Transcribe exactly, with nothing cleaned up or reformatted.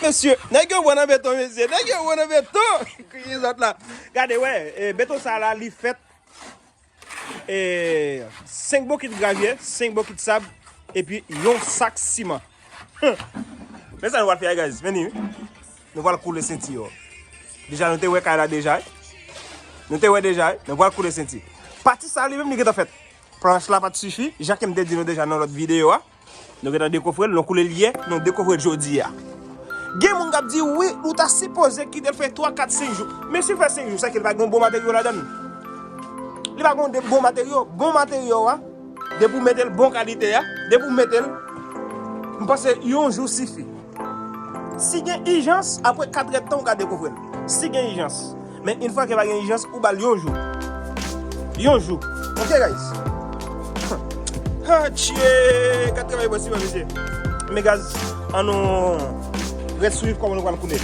Mesye, nèg yo bon nan beton, mesye. Nèg yo bon nan beton. Kriye zòt la. Gade, wè, e, beton sa la, li fèt, e, senk bokit gravye, senk bokit sab, epi yon sak siman. Men sa nou pral fè a, guys. Men ni, wi. Nou pral koule senti yo. Deja, nou te wè kay la deja, wi. Nou te wè deja, wi. Nou pral koule senti. Pati sa, li menm, li gentan fèt. Planch la pa t sifi, jan ke m te di nou deja nan lòt videyo a. Nou gentan dekofre l, nou koule l yè, nou dekofre l jodi a. Gen moun k ap di, wi, ou ta sipoze kite l fè twa, kat, senk jou. Men si l fè senk jou, sa ke li pa gen bon materyo ladan l. Li pa gen de bon materyo. Bon materyo a, depi w mete l bon kalite a, depi w mete l, m panse yon jou sifi. Si gen ijans, apre katrè tan ou ka dekofre l. Si gen ijans. Men yon fwa ke pa gen ijans, ou ba l yon jou. Yon jou. Ok, guys. Atchye! Gad travay bòs siman, mesye. Men gaz, an nou ret swiv kòman nou pral koule.